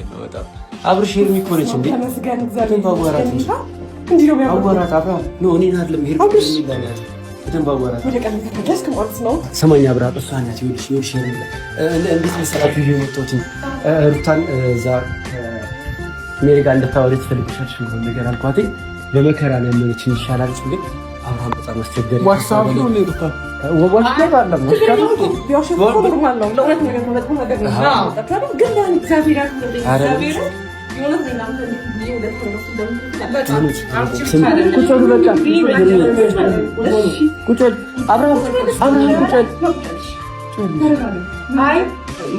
ነው በጣም። አብርሽ ሄርሚ እኮ ነች እንዴ? ተመስገን እግዚአብሔር። በደንብ አዋራት እንጂ። እንዲህ ነው የሚያምረው። አዋራት አብርሃም። No፣ እኔን አይደለም፣ ሄርሚ ናት። በደንብ አዋራት። ወደ ቀን ተመለስክ ማለት ነው። ሰማኝ አብርሃም፣ እሷ ናት። ይኸውልሽ ይኸውልሽ ሄርሜላ እንዴት መሰላችሁ ይዤ የመጣሁት ሩታን እዛ ሜሪ ጋር እንድታወሪ ትፈልግሻለሽ ምናምን ነገር አልኳት። በመከራ ነው ያመነችኝ። ይሻላል ግን አብርሃም በጣም አስቸገረኝ። ዋትስአፕ ነው እንዴ ሩታ? ዋትስአፕ አይደለም። ቢያሸፍ እኮ normal ነው። ለእውነት ነገር ነው፣ መጥፎ ነገር ነው። ግን ለእኔ እግዚአብሔር ያክብርልኝ። እግዚአብሔር የእውነት ነው። እናንተ እንዴት ብዬ ወደ ተነሱ እንደምትል ቁጭ በሉ በቃ ቁጭ በል አብርሃም፣ አብርሃም ቁጭ በል። አይ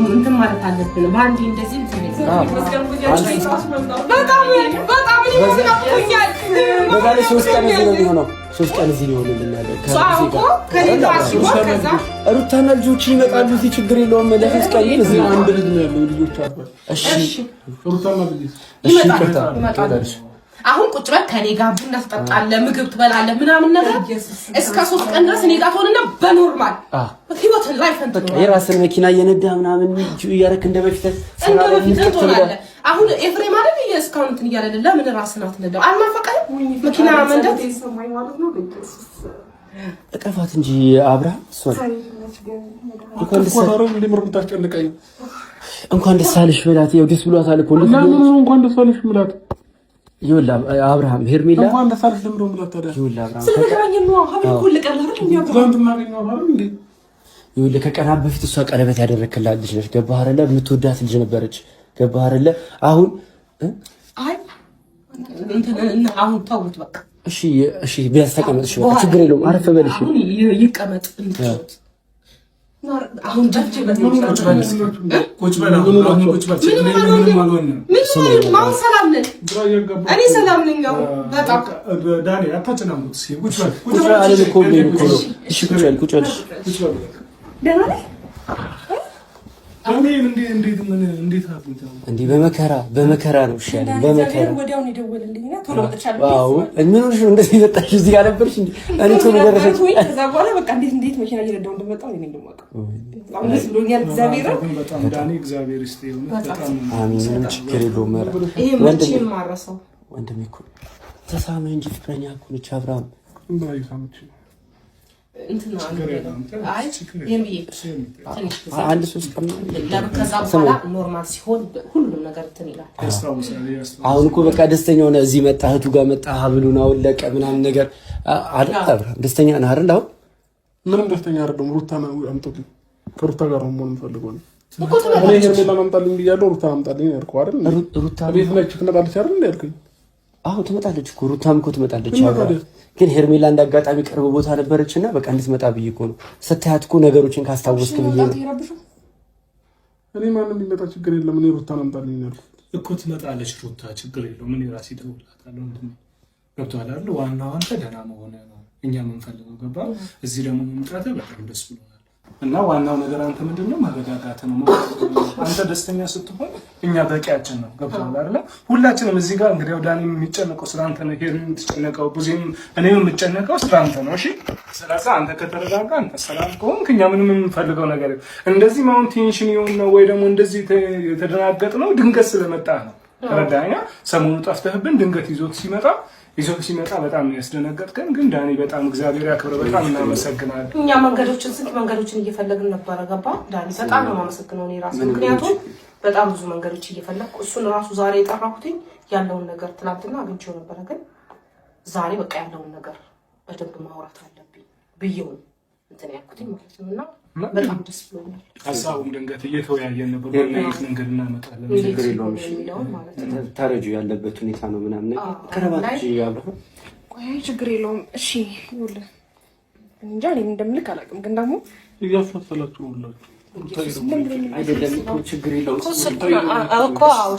እንትን ማለት አለብን። በአንዴ እንደዚህ እንትን በጣም በጣም ይናፍቁኛል። በዛ ላይ 3 ቀን እዚህ ነው የሚሆነው። 3 ቀን እዚህ ሊሆንልን ያለ ከዛ ሩታና ልጆች ይመጣሉ። እዚህ ችግር የለውም። ለ3 ቀን ግን እዚህ አንድ ልጅ ነው ያለው፣ ልጆች አባት። እሺ ሩታና ልጅ እሺ፣ ይቅርታ። ይመጣሉ። አሁን ቁጭ በል ከኔ ጋር ቡና ትጠጣለህ፣ ምግብ ትበላለህ ምናምን ነገር እስከ 3 ቀን ድረስ እኔ ጋር ትሆንና በ normal ህይወት life በቃ የራስን መኪና እየነዳ ምናምን እያደረክ እንደ በፊት እንደ በፊት ትሆናለህ። አሁን ኤፍሬም አይደል እስካሁን እንትን እያለ ለምን ራስን አትነዳው? አልናፈቀህም መኪና መንዳት? ይሰማኝ ማለት ነው። በኢየሱስ። እቀፋት እንጂ አብርሃም፣ እሷን እንኳን ደስ ኮታሮ እንዴ ምር የምታስጨንቀኝ? እንኳን ደስ አለሽ በላት። ያው ደስ ብሏታል እኮ። ለምን ነው እንኳን ደስ አለሽ ምላት? ይኸውልህ አብርሃም፣ ሄርሜላ እንኳን ደስ አለሽ ለምሮ ምላት ታዲያ? ይኸውልህ አብርሃም፣ ስለተገናኘን ነው። ሀብል እኮ ልቀር አይደል የሚያብራ ትናንትና አገኘኋት አይደል እንዴ? ይኸውልህ ከቀናት በፊት እሷ ቀለበት ያደረክላት ልጅ ነች። ገባህ አይደለ? የምትወዳት ልጅ ነበረች። ገባህ አይደለ? አሁን አይ እንትን አሁን ተውት በቃ። እሺ እሺ፣ ቢያንስ ተቀመጥ። እሺ በቃ ችግር የለውም። አረፍ በል እሺ። አሁን ይቀመጥ እንጫወት። አሁን ጃፍቼ ቁጭ በል አሁን ቁጭ በል። ምንም አልሆንም። ምንም አሁን ሰላም ነን። ግራ እያጋባ እኔ ሰላም ነኝ አሁን በጣም። ዳኒ አታጨናንቁት። እስኪ ቁጭ በል። ቁጭ በል አለን እኮ ብሎኝ እኮ ነው። እሺ ቁጭ በል ቁጭ በል። ቁጭ በል። ደህና ነህ? ዳኒ እንዴት ምን እንዴት አግኝተኸው? እንዲህ በመከራ በመከራ ነው እሺ ያለኝ በመከራ። ወዲያውኑ የደወለልኝና ቶሎ መጥቻለሁ። አዎ ምን ሆነሽ ነው እንደዚህ የመጣሽ? እዚህ ጋር ነበርሽ እንዴ? እኔ ቶሎ ደረሰች። ከዛ በኋላ በቃ እንዴት እንዴት መኪና እየነዳሁ እንደመጣሁ እኔ ነኝ የማውቀው። በጣም ደስ ብሎኛል። እግዚአብሔርን በጣም ዳኒ እግዚአብሔር ይስጥ። የእውነት በጣም አሚን። ምንም ችግር የለውም። ኧረ ይሄ መቼም ማረሰው ወንድሜ እኮ ተሳመህ እንጂ ፍቅረኛ እኮ ነች አብርሃም። እንዳይ ሳምቼ እንትን ነው። አይ ይሄን ብዬ ትንሽ ጊዜ አንድ 3 ቀን ከዛ በኋላ normal ሲሆን ሁሉንም ነገር እንትን ይላል። ያስታውሳል ያስታውሳል። አሁን እኮ በቃ ደስተኛ ሆነ። እዚህ መጣ፣ እህቱ ጋር መጣ፣ ሀብሉን አወለቀ ምናምን ነገር አይደል? አብርሃም ደስተኛ ነህ አይደል? አሁን ምንም ደስተኛ አይደለም። ሩታን አምጡልኝ። ከሩታ ጋር ነው መሆን የምፈልገው እኔ። እኮ እኔ ትመጣለች። ሄርሜላን አምጣልኝ ብያለሁ። ሩታን አምጣልኝ ነው ያልኩህ አይደል? ሩታ ቤት ነች ትመጣለች አይደል እንዴ ያልኩኝ? አዎ ትመጣለች እኮ፣ ሩታም እኮ ትመጣለች። እና አብርሃም ታዲያ? ግን ሄርሜላ እንዳጋጣሚ ቅርብ ቦታ ነበረች እና በቃ እንድትመጣ ብዬ እኮ ነው። ስታያት እኮ ነገሮችን ካስታወስክ ብዬ ነው። እኔ ማንም ቢመጣ ችግር የለም። እኔ ሩታን አምጣልኝ ነው ያልኩት። እኮ ትመጣለች ሩታ፣ ችግር የለውም። እኔ ራሴ እደውልላታለሁ። ወንድሜ ገብቶሃል አይደል? ዋናው አንተ ደህና መሆንህ ነው እኛ የምንፈልገው። ገባ? እዚህ ደግሞ መምጣትህ በጣም ደስ ብሎናል። እና ዋናው ነገር አንተ ምንድን ነው መረጋጋት ነው። አንተ ደስተኛ ስትሆን እኛ በቂያችን ነው። ገብቶሃል አይደለ? ሁላችንም እዚህ ጋር እንግዲህ ያው ዳኒ የሚጨነቀው ስለ አንተ ነው፣ ሄርሚ የምትጨነቀው፣ ብዙም እኔም የምጨነቀው ስለ አንተ ነው። እሺ፣ ስለዚህ አንተ ከተረጋጋ፣ አንተ ሰላም ከሆንክ እኛ ምንም የምንፈልገው ነገር የለም። እንደዚህ አሁን tension የሆን ነው ወይ ደግሞ እንደዚህ የተደናገጥ ነው ድንገት ስለመጣ ነው። ተረዳኛ? ሰሞኑ ጠፍተህብን ድንገት ይዞት ሲመጣ በጣም ነው ያስደነገጥከን። ግን ዳኒ በጣም እግዚአብሔር ያክብረ፣ በጣም እናመሰግናለን። እኛ መንገዶችን ስንት መንገዶችን እየፈለግን ነበረ። ገባ ዳኒ፣ በጣም ነው የማመሰግነው እኔ ራሱ፣ ምክንያቱም በጣም ብዙ መንገዶች እየፈለግኩ እሱን ራሱ ዛሬ የጠራሁትኝ ያለውን ነገር ትናንትና አግኝቼው ነበረ፣ ግን ዛሬ በቃ ያለውን ነገር በደንብ ማውራት አለብኝ ብዬው ነው እንትን ያልኩትኝ ማለት ነው። እና በጣም ደስ ብሎኛል። ሀሳቡም ድንገት እየተወያየን ነበር፣ በምን አይነት መንገድ እናመጣለን። ችግር የለውም። እሺ የሚለውን ማለት ነው። ተረጁ ያለበት ሁኔታ ነው ምናምን ነገር ከረባት አብርሃም። ቆይ ችግር የለውም። እሺ ይኸውልህ እንጃ እኔ እንደምልክ አላውቅም፣ ግን ደግሞ እያሳሰላችሁ ነው ሁላችሁ። አይደለም እኮ ችግር የለውም። እኮ አዎ፣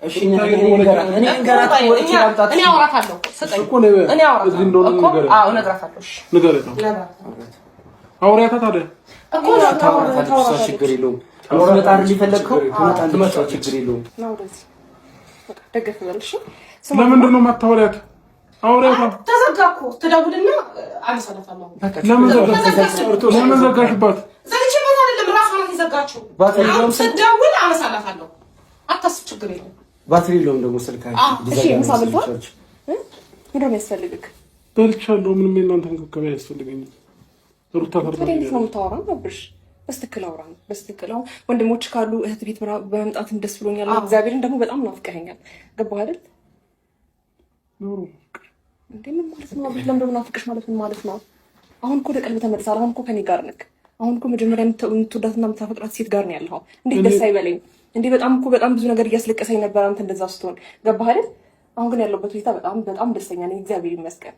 እሺ እኔ ልንገራት፣ ወጥቼ ላምጣት። እኔ አወራታለሁ። ስጠኝ። እኮ ነው እኔ አወራታለሁ እዚህ እንደሆነ እኮ። ንገሪያት። አዎ እነግራታለሁ። እሺ ንገሪያት። እነግራታለሁ አውሪያታ ታዲያ። እኮ። ታወራታለች እሷ፣ ችግር የለውም። ትመጣ አይደል የፈለግከው? ትመጣለች እሷ፣ ችግር የለውም። ና ወደዚህ በቃ ደገፍ በል እሺ። ለምንድን ነው የማታወሪያት? አውሪያታ። ተዘጋ እኮ፣ ትደውልና አነሳላታለሁ። ለምን ለምን ዘጋሽባት? ዘግቼባት አይደለም፣ ራሷ ናት የዘጋችው። ባትሪ የለውም ስልክ? ስትደውል አነሳላታለሁ። አታስብ፣ ችግር ችግር የለም። ባትሪ የለውም ደግሞ ስልክ። እሺ ምሳ በልተሃል? ምንድን ነው የሚያስፈልግህ? በልቻለሁ። ምንም የእናንተ እንክብካቤ አያስፈልገኝም። ሩታ ታዲያ እንዴት ነው የምታወራው? አብርሽ በስትክል አውራን፣ በስትክል አሁን ወንድሞች ካሉ እህት ቤት በመምጣትም ደስ ብሎኛል። እግዚአብሔርን ደግሞ በጣም ናፍቀኸኛል። ገባህ አይደል? እንዴ ምን ማለት ነው? አብርሽ ለምንድን ነው ናፍቅሽ ማለት ምን ማለት ነው? አሁን እኮ ወደ ቀልብ ተመልሰሃል። አሁን እኮ ከኔ ጋር ነክ። አሁን እኮ መጀመሪያ የምትወዳትና የምታፈቅራት ሴት ጋር ነው ያለኸው። እንዴት ደስ አይበለኝ እንዴ? በጣም እኮ በጣም ብዙ ነገር እያስለቀሰኝ ነበር አንተ እንደዛ ስትሆን። ገባህ አይደል? አሁን ግን ያለሁበት ሁኔታ በጣም በጣም ደስተኛ ነኝ። እግዚአብሔር ይመስገን።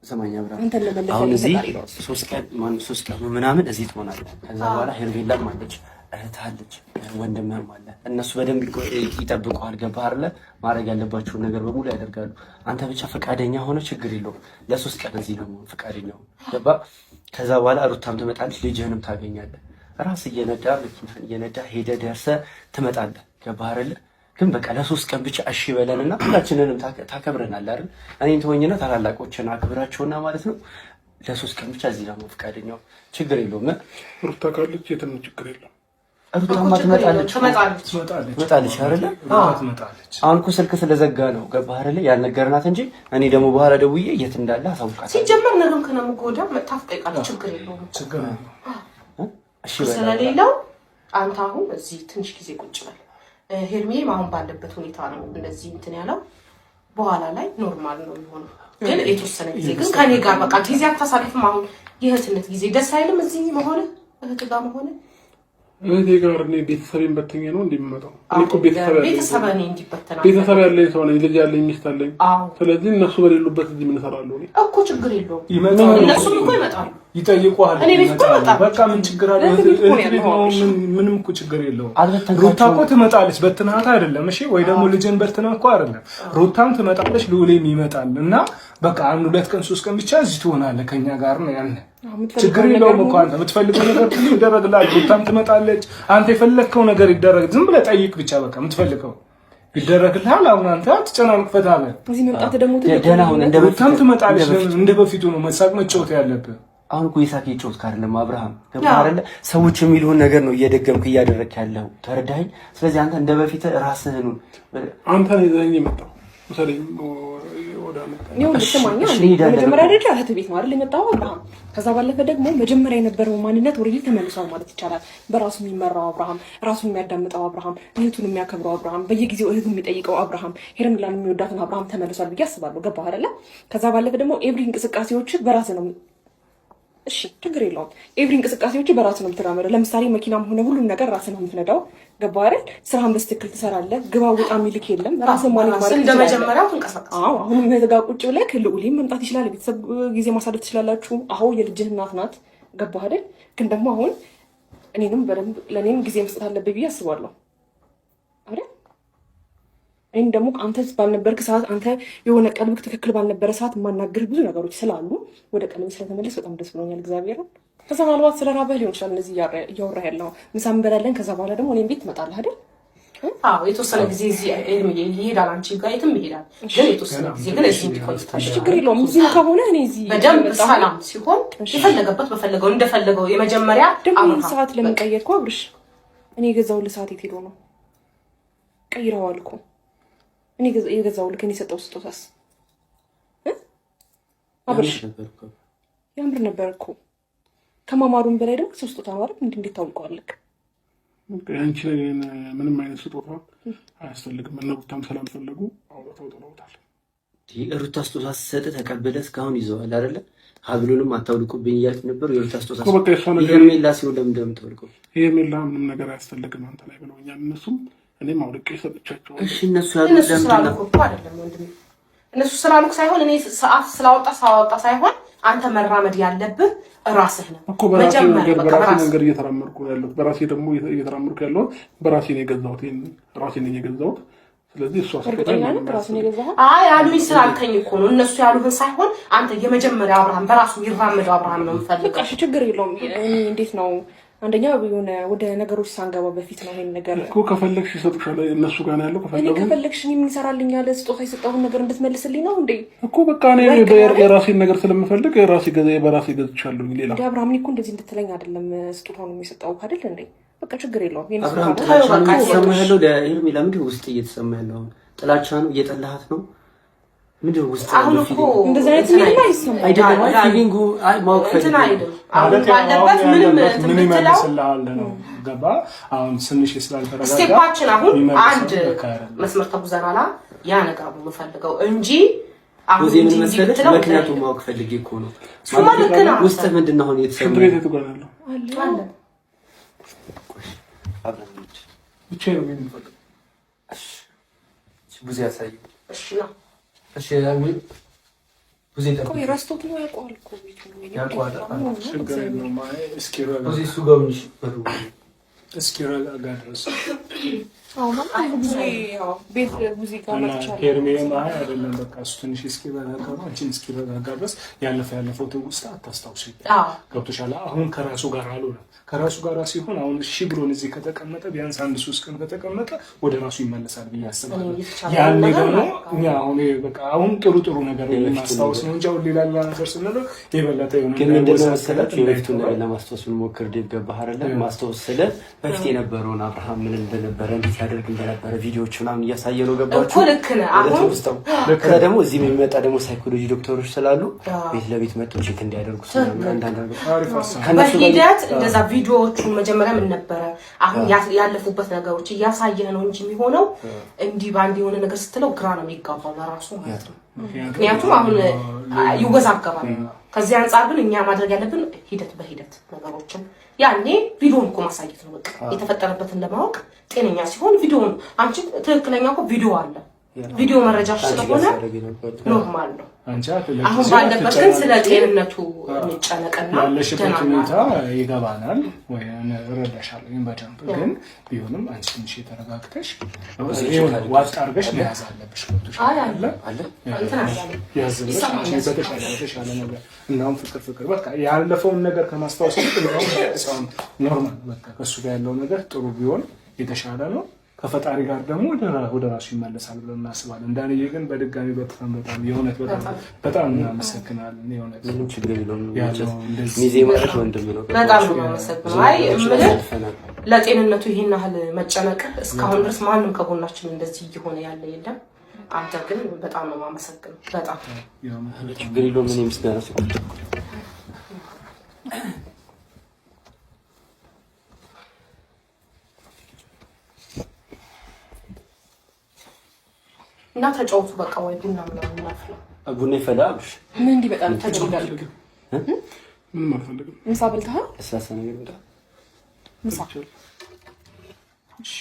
ሰማኛ ብርሃን፣ አሁን እዚህ 3 ቀን ማነው 3 ቀኑ ምናምን እዚህ ትሆናለህ። ከዛ በኋላ ሄርሜላም አለች፣ እህት አለች፣ ወንድምህም አለ። እነሱ በደንብ ይጠብቁሃል። ገባህ አይደለ? ማድረግ ያለባቸውን ነገር በሙሉ ያደርጋሉ። አንተ ብቻ ፈቃደኛ ሆነ ችግር የለውም። ለ3 ቀን እዚህ ነው ፈቃደኛ ሆነ ገባህ። ከዛ በኋላ ሩታም ትመጣለች፣ ልጅህንም ታገኛለህ። ራስ እየነዳ መኪናህን እየነዳ ሄደህ ደርሰህ ትመጣለህ። ገባህ አይደለ? ግን በቃ ለ3 ቀን ብቻ እሺ በለንና ሁላችንንም ታከብረናል አይደል? እኔን ተወኝና ታላላቆችን አክብራቸውና ማለት ነው። ለ3 ቀን ብቻ እዚህ ደግሞ ፈቃደኛው ችግር የለውም። ሩታ ካለች የትም ችግር የለም። ሩታማ ትመጣለች ትመጣለች አይደለ? አሁን እኮ ስልክ ስለዘጋ ነው ገባህ አይደለ? ያልነገርናት እንጂ እኔ ደግሞ በኋላ ደውዬ የት እንዳለ አሳውቃታለሁ። ሲጀመር ነገም ከነገ ወዲያ መጥታ ትጠይቃለች። ችግር የለውም ስለሌለው አንተ አሁን እዚህ ትንሽ ጊዜ ቁጭ በል። ሄርሜም አሁን ባለበት ሁኔታ ነው እንደዚህ እንትን ያለው። በኋላ ላይ normal ነው የሚሆነው። ግን የተወሰነ ጊዜ ግን ከኔ ጋር በቃ ጊዜ አታሳልፍም። አሁን የእህትነት ጊዜ ደስ አይልም? እዚህ መሆን እህት ጋር መሆን እህቴ ጋር እኔ ቤተሰቤን በትኜ ነው እንደ የምመጣው። እኔ እኮ ቤተሰብ ያለኝ ቤተሰብ እኔ እንዲበተና ቤተሰብ ያለኝ ሰው ነኝ። ልጅ ያለኝ ሚስት አለኝ። ስለዚህ እነሱ በሌሉበት እዚህ ምን እሰራለሁ? እኔ እኮ ችግር የለውም። እነሱም እኮ ይመጣሉ፣ ይጠይቁሃል። እኔ ቤት እኮ ይመጣሉ። በቃ ምን ችግር አለ? እህት ቤት ነው። ምንም እኮ ችግር የለውም። ሩታ እኮ ትመጣለች። በትናት አይደለም እሺ፣ ወይ ደግሞ ልጅን በትና እኮ አይደለም። ሩታም ትመጣለች፣ ልዑሌም ይመጣል። እና በቃ አንድ 2 ቀን 3 ቀን ብቻ እዚህ ትሆናለህ ከኛ ጋር ነው ያለ። ችግር የለውም እኮ አንተ የምትፈልገው ነገር ሁሉ ይደረግልሃል። ሩታም ትመጣለች። አንተ የፈለግከው ነገር ይደረግ። ዝም ብለህ ጠይቅ ብቻ በቃ የምትፈልገው ይደረግልሃል። አሁን አንተ አትጨናንቅ፣ ፈታ በል። እዚህ መምጣት ደግሞ ሩታም ትመጣለች። እንደ በፊቱ ነው መሳቅ መጫወት ያለብህ። አሁን እኮ ይሳቅ እየጮትክ አይደለም አብርሃም፣ ገባህ አይደለ? ሰዎች የሚሉህን ነገር ነው እየደገምክ እያደረግክ ያለው ተረዳኸኝ? ስለዚህ አንተ እንደ በፊት ራስህን አንተ ነው ይዘኸኝ የመጣው መጀመሪያ ደረጃ እህት ቤት ነው አይደል የመጣው አብርሃም። ከዛ ባለፈ ደግሞ መጀመሪያ የነበረው ማንነት already ተመልሷል ማለት ይቻላል። በራሱ የሚመራው አብርሃም፣ ራሱን የሚያዳምጠው አብርሃም፣ እህቱን የሚያከብረው አብርሃም፣ በየጊዜው እህቱን የሚጠይቀው አብርሃም፣ ሄርሜላን የሚወዳትን አብርሃም ተመልሷል ብዬ አስባለሁ። ገባህ አይደለ? ከዛ ባለፈ ደግሞ every እንቅስቃሴዎች በራስህ ነው። እሺ ችግር የለውም። every እንቅስቃሴዎች በራስህ ነው የምትራመደው። ለምሳሌ መኪናም ሆነ ሁሉም ነገር ራስህ ነው የምትነዳው። ገባህ አይደል? ስራህን በስትክክል ትሰራለህ። ግባ ውጣ የሚልክ የለም። ራስህን manage ማድረግ እንደመጀመሪያው ትንቀሳቀስ። አዎ አሁንም እህት ጋር ቁጭ ብለህ ልዑሌም መምጣት ይችላል። የቤተሰብ ጊዜ ማሳለፍ ትችላላችሁ። አዎ የልጅህ እናት ናት። ገባህ አይደል? ግን ደግሞ አሁን እኔንም በደንብ ለእኔም ጊዜ መስጠት አለብህ ብዬ አስባለሁ አይደል? እኔም ደግሞ አንተ ባልነበርክ ሰዓት አንተ የሆነ ቀልብክ ትክክል ባልነበረ ሰዓት የማናግርህ ብዙ ነገሮች ስላሉ ወደ ቀልብ ስለተመለስ በጣም ደስ ብሎኛል። እግዚአብሔርን ከዛ ምናልባት ስለ ራበህ ሊሆን ይችላል እንደዚህ እያወራህ ያለው። ምሳ እንበላለን። ከዛ በኋላ ደግሞ እኔም ቤት ትመጣለህ አይደል? አዎ የተወሰነ ጊዜ እዚህ ይሄዳል፣ አንቺ ጋር የትም ይሄዳል። ግን የተወሰነ ጊዜ ግን እዚህ እንዲቆይ ችግር የለውም። እዚሁ ከሆነ እኔ እዚህ በደንብ ሰላም ሲሆን የፈለገበት በፈለገው እንደፈለገው የመጀመሪያ ደግሞ ሰዓት ለምን ቀየርከው አብርሽ? እኔ የገዛሁልህ ሰዓት የት ሄዶ ነው? ቀይረዋል እኮ እኔ የገዛሁልህ እኔ የሰጠው ስጦታስ አብርሽ ያምር ነበር እኮ። ከማማሩም በላይ ደግሞ ሰው ስጦታ ነው አይደል? እንዴት ታውቀዋለህ? አንቺ ምንም አይነት ስጦታ አያስፈልግም። እነ ሩታም ስላልፈለጉ አውጥተው ጥለውታል። ሩታ ስጦታ ስትሰጥ ተቀብለህ እስካሁን ይዘዋል አይደለ? ሀብሉንም አታውልቁብኝ እያልክ ነበር። የሩታ ስጦታ ሄርሜላ ሲሆን ለምን እንደምታወልቀው? ሄርሜላ ምንም ነገር አያስፈልግም አንተ ላይ ብለውኛል እነሱም እኔም አውልቄ ሰጥቻቸዋለሁ። እሺ እነሱ ያሉት ለምንድን ነው? አይደለም ወንድሜ፣ እነሱ ስላሉክ ሳይሆን እኔ ሰዓት ስላወጣ ሳወጣ ሳይሆን አንተ መራመድ ያለብህ ራስህ ነው እኮ። በራሴ መንገድ በራሴ መንገድ እየተራመድኩ ነው ያለሁት። በራሴ ደግሞ እየተራመድኩ ያለሁት በራሴ ነው የገዛሁት። ይሄን ራሴ ነኝ የገዛሁት። ስለዚህ እሷ አይ አሉኝ ስላልከኝ እኮ ነው እነሱ ያሉህን ሳይሆን አንተ የመጀመሪያ አብርሃም በራሱ የሚራመደው አብርሃም ነው የምፈልገው። እሺ ችግር የለውም። እኔ እንዴት ነው አንደኛ የሆነ ወደ ነገሮች ሳንገባ በፊት ነው ይሄን ነገር እኮ ከፈለግሽ ይሰጡሻል። እነሱ ጋር ነው ያለው። ከፈለጉ ከፈለግሽ እኔ ምን ይሰራልኛል? ስጦታ የሰጠሁን ነገር እንድትመልስልኝ ነው እንዴ? እኮ በቃ እኔ የራሴን ነገር ስለምፈልግ የራሴ ገዛ በራሴ ገዝቻለሁ። ሌላ አብርሃም እኔ እኮ እንደዚህ እንድትለኝ አይደለም ስጦታውን የሰጠሁህ አይደል እንዴ? በቃ ችግር የለውም። አብርሃም ጥላቻ ነው እየተሰማ ያለው ለሄርሜላ? ምንድን ነው ውስጥ እየተሰማ ያለው? ጥላቻ ነው? እየጠላሃት ነው? ምንድን ነው ውስጥ ያለው feeling? እንደዚህ አይነት feeling አይሰማም አይደለም። አይ feeling ኡ አይ ማወቅ ፈልጌ አሁን ባለበት ምንም ምን ይመልስልሃል ነው ገባ። አሁን ትንሽ ስላልተረጋጋ step ኣችን አሁን አንድ መስመር ተጉዘናላ። ያ ነገር ነው የምፈልገው እንጂ አሁን ምን መሰለህ፣ ምክንያቱም ማወቅ ፈልጌ እኮ ነው። ውስጥ ምንድን ነው አሁን እየተሰማ ያለው? ብዙ ያሳየው ረስቶት ነው ያውቀዋል እኮ እስኪረጋጋ ድረስ አይደለም በቃ እሱ ትንሽ እስኪረጋጋ ነው። አንቺን እስኪረጋጋ ድረስ ያለፈው ትውስታ አታስታውሺ። ገብቶሻል? አሁን ከራሱ ጋር አልሆነም። ከራሱ ጋር ሲሆን አሁን እሺ ብሎን እዚህ ከተቀመጠ ቢያንስ አንድ 3 ቀን ከተቀመጠ ወደ ራሱ ይመለሳል ብዬ አስባለሁ። ያኔ ደግሞ እኛ አሁን በቃ አሁን ጥሩ ጥሩ ነገር ማስታወስ ነው እንጂ አሁን ሌላ ነገር ስንለው የበለጠ የሆነ ግን ምንድን ነው መሰላችሁ የበፊቱን ነገር ለማስታወስ ብንሞክር ዴቭ ገባህ አይደለ? ማስታወስ ስለ በፊት የነበረውን አብርሃም ምን እንደነበረ እንዴት ያደርግ እንደነበረ ቪዲዮዎች ምናምን እያሳየ ነው። ገባችሁ? ልክ ነህ። አሁን ከዛ ደግሞ እዚህ የሚመጣ ደግሞ ሳይኮሎጂ ዶክተሮች ስላሉ ቤት ለቤት መጥተው check እንዲያደርጉ በሂደት እንደዛ ቪዲዮዎቹን መጀመሪያ ምን ነበረ አሁን ያለፉበት ነገሮች እያሳየህ ነው እንጂ የሚሆነው እንዲህ በአንድ የሆነ ነገር ስትለው ግራ ነው የሚጋባው ለራሱ ማለት ነው። ምክንያቱም አሁን ይወዛገባል። ከዚህ አንጻር ግን እኛ ማድረግ ያለብን ሂደት በሂደት ነገሮችን ያኔ ቪዲዮን እኮ ማሳየት ነው። በቃ የተፈጠረበትን ለማወቅ ጤነኛ ሲሆን ቪዲዮን አንቺ ትክክለኛ እኮ ቪዲዮ አለ ቪዲዮ መረጃ ስለሆነ normal ነው። አሁን ባለበት ግን ስለ ጤንነቱ እንጨነቅና ያለሽበት ሁኔታ ይገባናል ወይ እረዳሻለሁ በደንብ ግን ቢሆንም አንቺ ትንሽ የተረጋግተሽ ዋጥ አድርገሽ መያዝ አለብሽ። ያዝ ብለሽ በተሻለ ነገር እናሁን ፍቅር ፍቅር በቃ ያለፈውን ነገር ከማስታወስ normal በቃ ከእሱ ጋር ያለው ነገር ጥሩ ቢሆን የተሻለ ነው። ከፈጣሪ ጋር ደግሞ ወደ ራሱ ይመለሳል ብለን እናስባለን። ዳንዬ ግን በድጋሚ በጣም በጣም የእውነት በጣም በጣም እናመሰግናለን። የእውነት ምንም ችግር የለውም። ሚዜ ማለት ወንድም ነው። በጣም ነው የማመሰግነው። አይ የምልህ ለጤንነቱ ይህን ያህል መጨነቅ እስካሁን ድረስ ማንም ከጎናችን እንደዚህ እየሆነ ያለ የለም። አንተ ግን በጣም ነው የማመሰግነው። በጣም ችግር የለውም። እኔ ምስጋና እና ተጫወቱ በቃ ወይ ቡና ምናምን እናፍላ። ቡና ይፈላ አብሽ ምን እንዲህ በጣም ተጫወቱ። ምንም አልፈልግም። ምሳ በልተሃል? ለስላሳ ነገር በጣም ምሳ። እሺ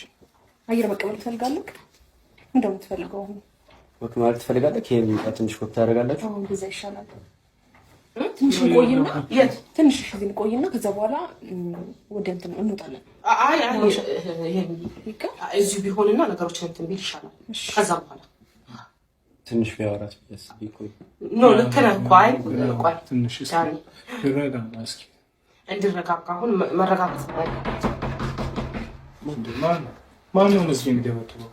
አየር መቀበል ትፈልጋለህ? እንደው የምትፈልገው አሁን walk ማለት ትፈልጋለህ? ይሄን ትንሽ walk ታደርጋላችሁ? አሁን እንደዛ ይሻላል። ትንሽ እንቆይና የት ትንሽ እዚህ እንቆይና ከዛ በኋላ ወደ እንትን እንወጣለን። አይ አይ እዚሁ ቢሆንና ነገሮችን እንትን ቢል ይሻላል። ከዛ በኋላ ትንሽ ቢያወራት no ልክ ነህ እኮ። አይ ቆይ ትንሽ እስኪ እንዲረጋጋ አሁን መረጋጋት ነው ያለበት። ማነው እዚህ የሚደበድበው?